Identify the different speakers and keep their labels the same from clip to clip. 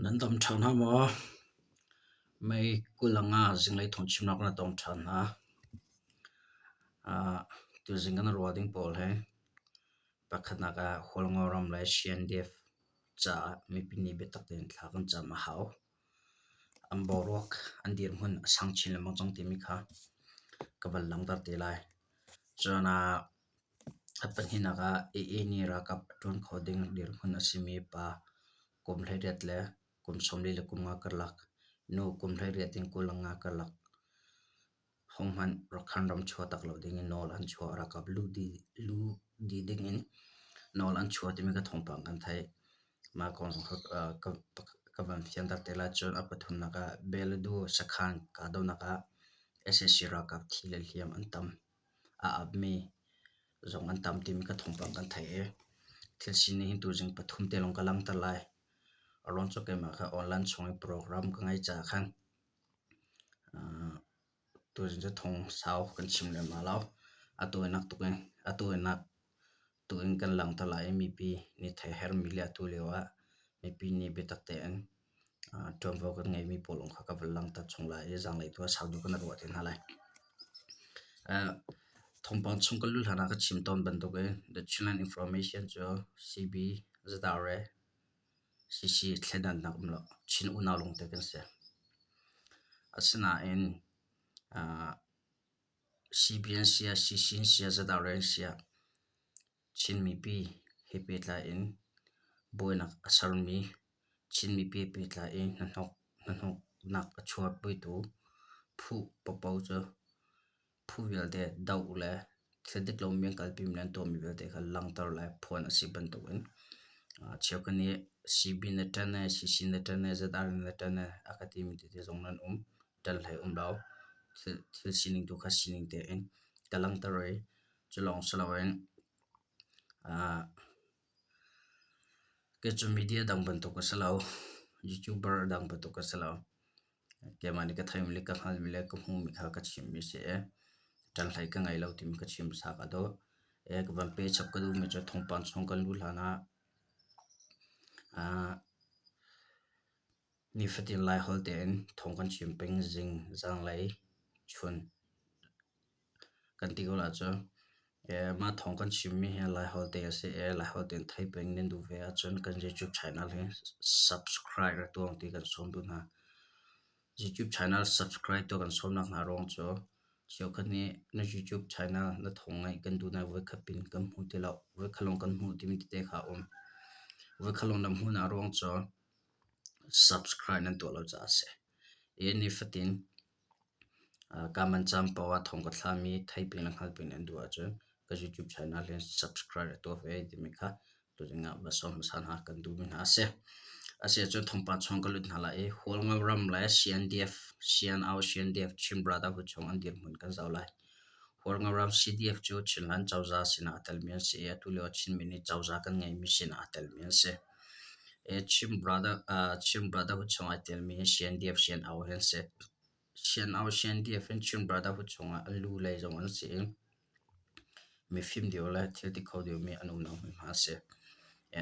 Speaker 1: Nan dam ṭhan hna maw? Mei 20 ah zinglei thawngchimnak na tong ṭhan hna. Tuzing kan ruah ding pawl hi pakhatnak ah Hualngo ram le CNDF caah mipi nih biatak tein thla kan cam a hau. An boruak, an dirhmun a sang chin lengmang cang timi kha ka van langhter te lai. Cun a pahnihnak ah AA nih ralkap a ṭuan kho ding dirhmun a simi pa kum 18 le kum 45 karlak, nu kum 18 in 25 karlak hohmanh Rakhine ram chuahtak lo dingin nawl an chuah. Ralkap lu dih dingin nawl an chuah timi kha thawngpang kan theih. Mah kong zong kha ka van fianter te lai. Cun a pathumnak ah Beladu sakhan kahdohnak ah sac ralkap thi le hliam an tam. A apmi zong an tam timi kha thawngpang kan theih i thil sining hi tuzing pathum te lawng ka langhter lai. A ruang cu keimah kha online chung i program ka ngeih caah khan tuzing cu thawng sau kan chim lehmah lo. A tawinak tuk in a tawinak tu in kan langhter lai i mipi nih theih herhmi le atu lio ah mipi nih biatak tein ṭuanvo kan ngeihmi pawl lawng kha ka van langhter chung lai i zaanglei tu ah sau deuh kan i ruah te hna lai. Thawngpang chung kan luh hlan ah ka chim tawn bantukin The Chinland Information cu CB Zadare CC thleidannak um lo Chin unau lawngte kan si. Asinain CB an si ah CC an si ah Zadare an si ah Chin mipi he pehtlai in buainak a sermi Chin mipi he pehtlai in hnahnawknak a chuahpitu phu paohpaoh cu phu vialte doh le thil dik lomi an kalpimi le an tuahmi vialte kha langhter le phuan a si bantukin cheukhat nih CB na ṭan ee, CC na ṭan ee, ZR na ṭan ee a ka timi tete zong nan um. Ṭan hlei um lo. Thil sining tu kha sining tein ka langhter i cu lawng si loin kei cu media dang bantuk ka si lo. YouTuber dang bantuk ka si lo. Keimah nih ka theimi le ka hngalhmi le ka hmuhmi kha ka chimmi a si i ṭan hlei ka ngei lo timi ka chim hmasa ka duh. Ka van pe chap ka duhmi cu thawngpang chung kan luh hlan ah nifatin Laiholh tein thawng kan chim peng zing, zanlei, chun kan ti ko ahcun mah thawng kan chimmi hi Laiholh te a si i Laiholh tein theih peng nan duh ve ahcun kan YouTube channel hi subscribe rak tuah ti kan sawm duh hna. YouTube channel subscribe tuah kan sawmnak hna ruang cu cheukhat nih na YouTube channel na thawng ngaih kan duh nain voikhat pin kan hmu ti lo, voikhat lawng kan hmuh timi tete kha a um. Voikhat lawng na hmuhnak ruang cu subscribe nan tuah lo caah a si. I nifatin Kaa manh caan paoh ah thawng ka thlami theih peng le hngalh peng an duh ahcun ka YouTube channel hi subscribe a tuah ve timi kha tuzing ah va sawm hmasa hna kan duhmi hna a si. Asiahcun thawngpang chung ka lut hna lai i Hualngo ram le CNDF, CNO, CNDF Chin Brotherhood chung an dirhmun kan zoh lai. Hualngo ram CDF cu Chinland cozah sinah aa telmi an si i atu lio ah Chinmi nih cozah kan ngeihmi sinah aa telmi an si. Chin Brother, Chin Brotherhood chung ai telmi hi CNDF, CNO hi an si. CNO, CNDF in Chin Brotherhood chungah an lu lei zong an si i mifim deuh le thil ti kho deuhmi an umnak hmunhma a si.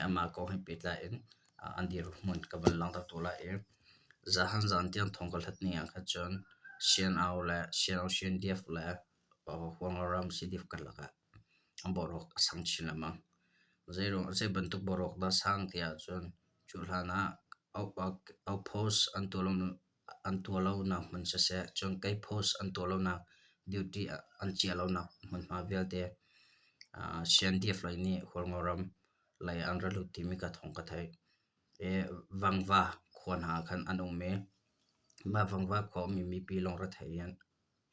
Speaker 1: Amah kong he pehtlai in an dirhmun ka van langhter tu lai i zahan zan tiang thawng ka hlat ning ah khan cun CNO le CNO CNDF le Huangoram CDF karlak ah an boruak a sang chin lengmang. Zei bantuk boruak dah sang ti ahcun cu hlan ah outpost an tuah lo an tuah lonak hmun siseh, cun kei post an tuah lonak duty an chiah lonak hmunhma vialte CNDF lei nih Hualngo ram lei an ra lut timi ka thawng ka theih. I Vangva khua hna ah khan an um i mah Vangva khua ummi mipi lungrethei in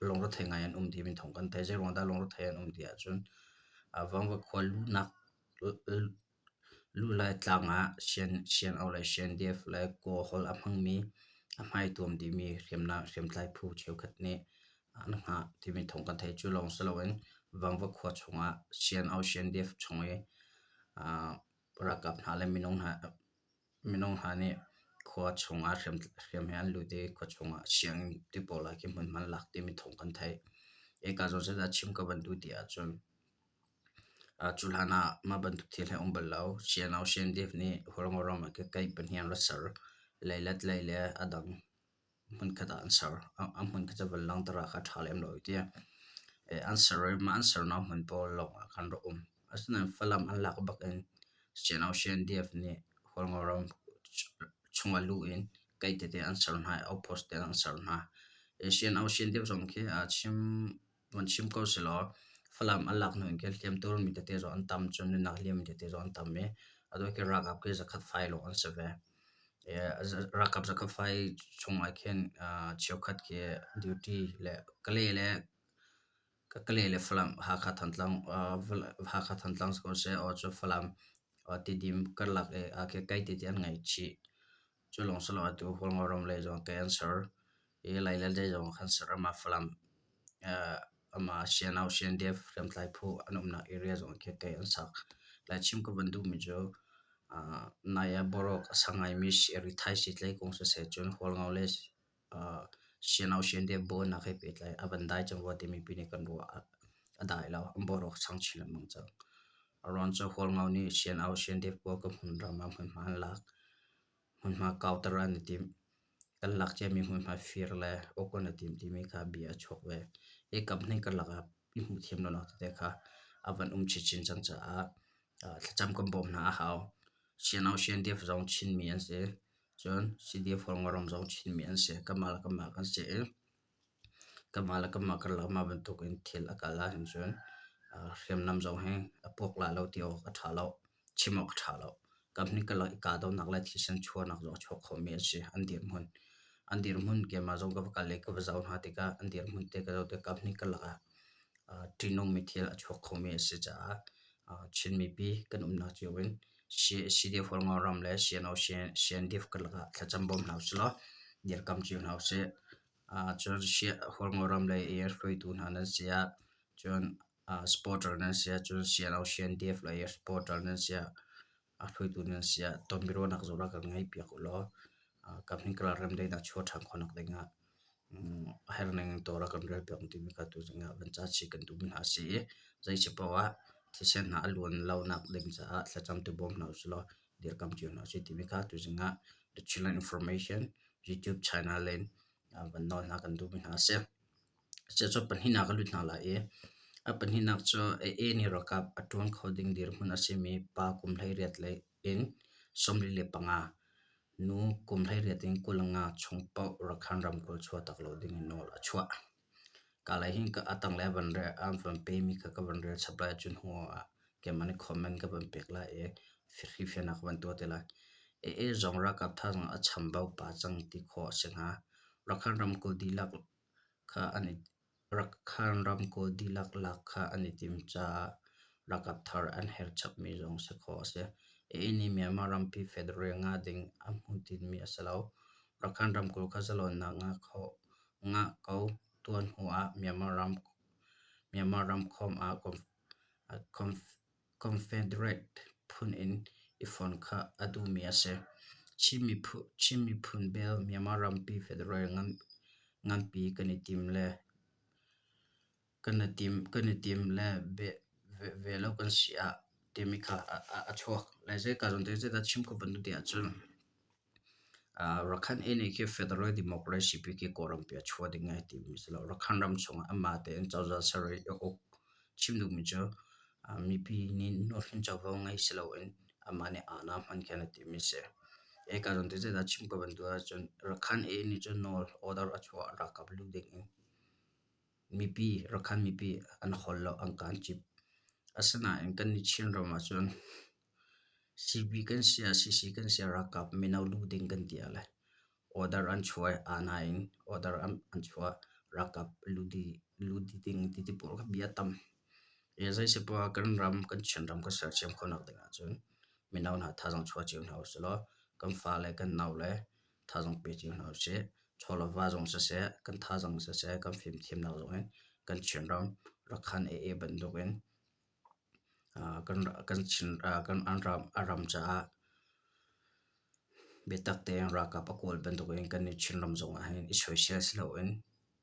Speaker 1: lungrethei ngai an um timi thawng kan theih. Zeiruang dah lungrethei an um ti ahcun Vangva khua luhnak Lulai tlang ah CNO le CNDF le Kawlhawl a hmangmi a hmaituam dihmi hriamtlai phu cheukhat nih an hngah timi thawng kan theih. Cu lawng si loin Vangva khua chungah CNO, CNDF chung i ralkap hna le minung hna nih khua chungah hriam he an lut i khua chungah sianginn ti pawl ah khi hmunhma an lak timi thawng kan theih. Hika zawn zeidah chim ka van duh ti ahcun Cu hlan ah mah bantuk thil hi a um bal lo. CNO CNDF nih Hualngo ram ah keih pahnih an rak ser. Leilet lei le a dang hmunkhat ah an ser. A hmun kha cu van langhter ah kha a ṭha lem lo ti. An ser i mah an sernak hmun pawl lawng ah khan rak um. Asinain Falam an lak bak in CNO CNDF nih Hualngo ram chungah luh in kaih tete an ser hna i outpost te an ser hna. CNO CNDF zong khi chim van chim ko sehlaw Falam an lak hnu in khin hliamtuar mi tete zong an tam, cun nunnak liam mi tete zong an tam i atu khi ralkap khi zakhat fai lawng an si ve. Ralkap zakhat fai chungah khin cheukhat khi duty le Kalay le Kalay le Falam Hakha Thantlang Hakha Thantlang si ko seh or cu Falam Tidim karlak i kai tete an ngei chih. Cu lawng si lo atu Hualngo ram lei zong kai an ser i Lailen lei zong khan ser amah Falam amah CNO CNDF hriamtlai phu an umnak area zong khi kai an sak. Laichim ka van duhmi cu nai ah boruak a sang ngaimi rithai sitlai kong siseh cun Hualngo le CNO CNDF buainak he pehtlai a van dai cang rua timi pi nih kan ruah a dai lo. An boruak sang chin lengmang cang. A ruang cu Hualngo nih CNO CNDF pawl ka hmunram ah hmunhma an lak. Hmunhma kauter an i timh. Kan lak ciami hmunhma fir le uk an i tim timi kha bia a chuak ve. Hi kaphnih karlak ah i hmuhthiam lonak tete kha a van um chinchin cang caah thlacam kan bawm hna a hau. CNO CNDF zong Chinmi an si. Cun CDF Hualngoram zong Chinmi an si. Kanmah le kanmah kan si i kanmah le kanmah karlak mah bantuk in thil a kal ahcun cun hriamnam zong hi a puak lai lo ti awk a ṭha lo. Chim awk a ṭha lo. Kaphnih karlak i kahdohnak le thisen chuahnak zong a chuak khomi an si. An dirhmun. An dirhmun keimah zong ka va kal i ka va zoh hna tikah an dirhmun te ka zoh tikah kaphnih karlak ah ṭihnungmi thil a chuak khomi a si caah Chin mipi kan umnak cio in CDF Hualngo ram le CNO CNDF karlak ah thlacam bawm hna usih law dirkam cio hna usih. Cun Hualngo ram lei i hruaitu hna nan si ah cun supporter nan si ah cun CNO CNDF lei i supporter nan si ah hruaitu nan si ah tonbiaruahnak zong rak kan ngeihpiak u law kaphnih karlak remdaihnak chuah ṭhan khawhnak ding ah a herning in tawr a kan relpiak timi kha tuzing ah van ca chih kan duhmi hna a si i zei paoh ah thisen hna a luan lonak ding caah thlacam tu bawm hna usih law dirkam cio hna usih timi kha tuzing ah The Chinland Information YouTube channel in van nawl hna kan duhmi hna a si. Cucu pahnihnak a lut hna lai i a pahnihnak cu AA nih ralkap a ṭuan kho ding dirhmun a simi pa kum 18 lei in 45 nu kum 18 in 25 chung paoh Rakhan ramkulh chuahtak lo ding in nawl a chuah. Kalay hin a tanglei a van rel, an van pemi kha ka van rel chap lai ahcun hnu ah keimah nih comment ka van pek lai i hrifiahnak ka van tuah te lai. AA zong ralkap thazaang a chambau pah cang ti khawh a si hnga. Rakhan ramkulh dihlak kha an i Rakhan ramkulh dihlak lak kha an i tim caah ralkap thar an herh chapmi zong si khawh a si. AA nih Myanmar rampi federal ngah ding a hmuhtinmi a si lo. Rakhan ramkulh kha zalonnak ngah ko tuan hnu ah Myanmar ramkhawm ah Confederate phun in i fonh kha a duhmi a si. Chin miphun bel Myanmar rampi federal nganpi kan i tim le ve lo kan si ah timi kha a chuak. Zeika zawn te zeidah chim ka van duh ti ahcun Rakhan nih khi Federal Democracy pi khi Kawlrampi a chuah ding ai timi si lo. Rakhan ram chungah amah tein cozah ser i a uk. Chim duhmi cu mipi nih nuhrin covo ngei si loin amah nih aana hman khi an i timi si. Eka zawn te zeidah chim ka van duh ahcun Rakhan A nih cun nawl order a chuah ralkap luh ding in mipi Rakhan mipi an hawl lo an kaan cip. Asinain kannih Chinram ahcun CB kan si ah CC kan si ah ralkap mino luh ding kan ti ah le order an chuah i aana in order an chuah ralkap luh dih ding ti ti pawl kha bia a tam. Zei si poah kan ram kan Chinram kan sersiam khawhnak ding ahcun mino hna thazaang chuah cio hna usih law kan fale kan naule thazaang pe cio hna usih. Chaw le va zong siseh, kan thazaang siseh, kan fimthiamnak zong in kan Chinram Rakhan AA bantuk in Kan ram caah biatak tein ralkap a kawl bantukin kan Chinram zongah hin i soisel si loin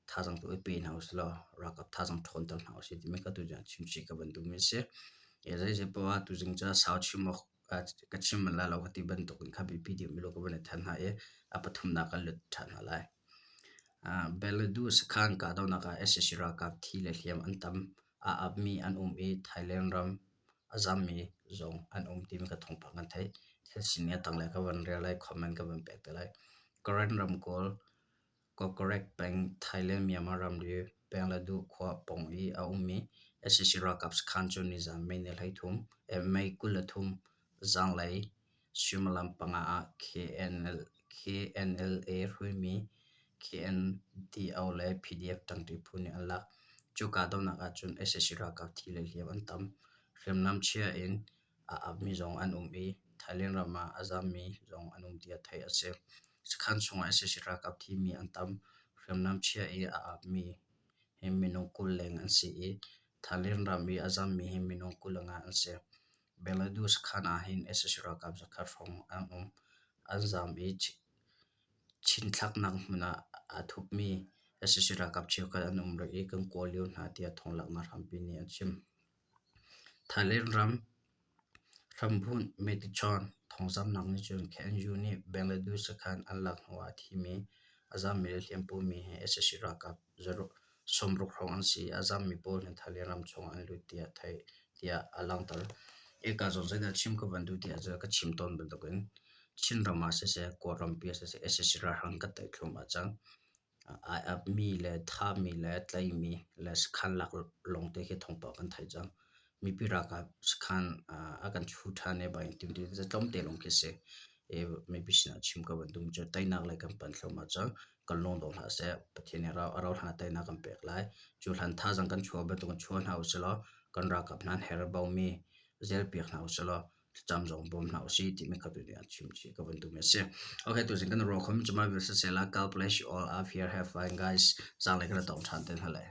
Speaker 1: thazaang tu i pe hna usih law ralkap thazaang ṭhawnter hna usih timi ka tuzing ah chimchih ka van duhmi a si. Zeizei paoh ah tuzing cu sau chim awk ka chim bal lai lo ka ti bantukin kha biapi deuhmi lawng ka van i thanh hna i. A pathumnak kan lut ṭhan hna lai. Beladu sakhan kahdohnak ah sac ralkap thi le hliam an tam. Aa apmi an um i Thailand ram a zammi zong an um timi kha thawngpang kan theih. Thil sining a tanglei ka van rel lai, comment ka van pek te lai. Karen ramkulh Kawkarek peng Thailand-Myanmar ramri Pengladuh khua pawng i a ummi sac ralkap sakhan cu nizan May ni 13, May 23 zanlei suimilam panga ah KNLA hruaimi KNDO le PDF ṭangṭi phu nih an lak. Cu kahdohnak ahcun sac ralkap thi le hliam an tam. Hriamnam chia in aa apmi zong an um i Thailand ram ah a zammi zong an um tiah theih a si. Sakhan chungah sac ralkap thimi an tam. Hriamnam chia i aa apmi hi minung 20 leng an si i Thailand ram i a zammi hi minung 25 an si. Bangladesh sakhan ah hin sac ralkap zakhat hrawng an um. An zam i chinthlaknak hmun ah aa thupmi sac ralkap cheukhat an um rih i kan kawl lio hna tiah thawnglaknak hrampi nih an chim. Thailand ram hrambunh Metichon thawngzamhnak nih cun KNU nih Bangladesh sakhan an lak hnuah a thimi, a zammi le hliampuami hi sac ralkap 60 hrawng an si i a zammi pawl hi Thailand ram chungah an lut tiah theih tiah a langhter. Hika zawn zeidah chim ka van duh ti ahcun ka chim tawn bantukin Chinram ah siseh, Kawlrampi ah siseh sac ralhrang kan tei thluahmah cang. Ai apmi le thahmi le tlaihmi le sakhan lak lawngte khi thawngpang kan theih cang. Mipi ralkap sakhan a kan chu ṭhan i bangin timh tlawmte lawng khi a si. I mipi sinah chim ka van duhmi cu teinak lei kan panh thluahmah cang. Kan lung dong hlah seh. Pathian nih a rauh hlan ah teinak kan pek lai. Cu hlan thazaang kan chuah bantuk in chuah hna usih law kan ralkap hna an herh baumi zelpiak hna usih law thlacam zong bawm hna usih timi kha tu nih an chim chih ka van duhmi a si. Okay, tuzing kan ruah khom cuma vial siseh la God bless you all up here have fun guys. Zaanglei kan tong ṭhan te hna lai.